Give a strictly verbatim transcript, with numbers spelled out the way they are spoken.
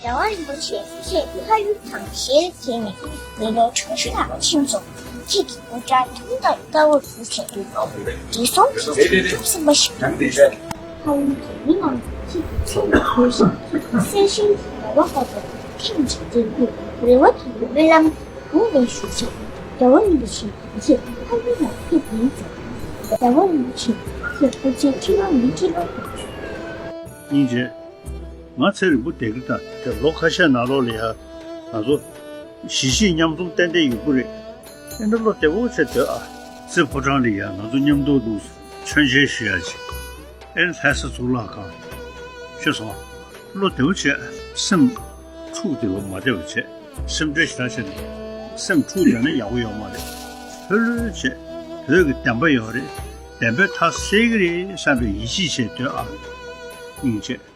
རྒྱལ་བ་རིན་པོ་ཆེ་ཁྱེད་ཕ་ཡུལ་དང་ཞལ་མཇལ་ནས་མི་ལོ་ཁྲི་ཕྲག་ཕྱིན་སོང་། ཁྱེད་ཀྱི་དངུལ་སྦྲང་ཐུང་དང་དཀར་པོ་བཟོས་བྱས་འདུག་བགྲེས་སོང་གི་ཚེ་ཐུབ་ཟིན་པ་ཞིག་ཡིན། ཕ་ཡུལ་གྱི་མི་རྣམས་ཁྱེད་ཀྱི་མཚན་ལ་གུས་ཤིང་ཁྱེད་ཀྱི་གསལ་ཞིང་གི་ངོ་བོ་ལྟ་བུ་ཁེངས་བྱས་འདུག་རེ་བ་དང་སྨོན་ལམ་གུས་ནས་ཞུ་ཞིང་རྒྱལ་བ་རིན་པོ་ཆེ་ཁྱེད་ཕ་ཡུལ་ལ་ཕེབས་ཡིན་ཟེར། རྒྱལ་བ་རིན་པོ་ཆེ་ཁྱེད་ཕལ་ཆེར་ཁྲི་ལོ་ཉིས་ཁྲི་ལོ། སྙིང་རྗེ། ང་ཚེ་རིང་པོ་བསྡད་ཀྱི་ད་དེ་ལོ་ཁ་ཤས་ནང་ལོགས་ལ་ཡ་ང་ཚོ་གཞིས་བྱེས་མཉམ་འཛོམས་ཏན་ཏན་ཡོང་གི་རེད། ཨེ་འདྲ་བློ་བདེ་པོ་བྱས་སྡོད་ཨ། རྩེ་ཕོ་བྲང་ལ་ཡ་ང་ཚོ་མཉམ་དུ་འདུག་མཆོད་མཇལ་ཞུ་ཡ་ཅིག་ཨེ་ལྷ་ས་གཙུག་ལག་ཁང་། ཤེས་སོང་། བློ་བདེ་པོ་བྱས་སེམས་འཁྲུག་བསྡད་པ་མ་བསྡད་པ་བྱས། སེམས་ཁྲལ་ཞེ་དྲག་བྱས་ནས་སེམས་འཁྲུག་བསྡད་ན་ཡག་པོ་ཡོད་མ་རེད། ལྷོད་ལྷོད་བྱས་བོད་ཀྱི་བདེན་པ་ཡོད་རེད། བདེན་པའི་མཐའ་གསལ་གྱི་རེད་བསམ་པའི་ཡིད་ཆེས་བྱས་སྡོད་ཨ། སྙིང་རྗེ།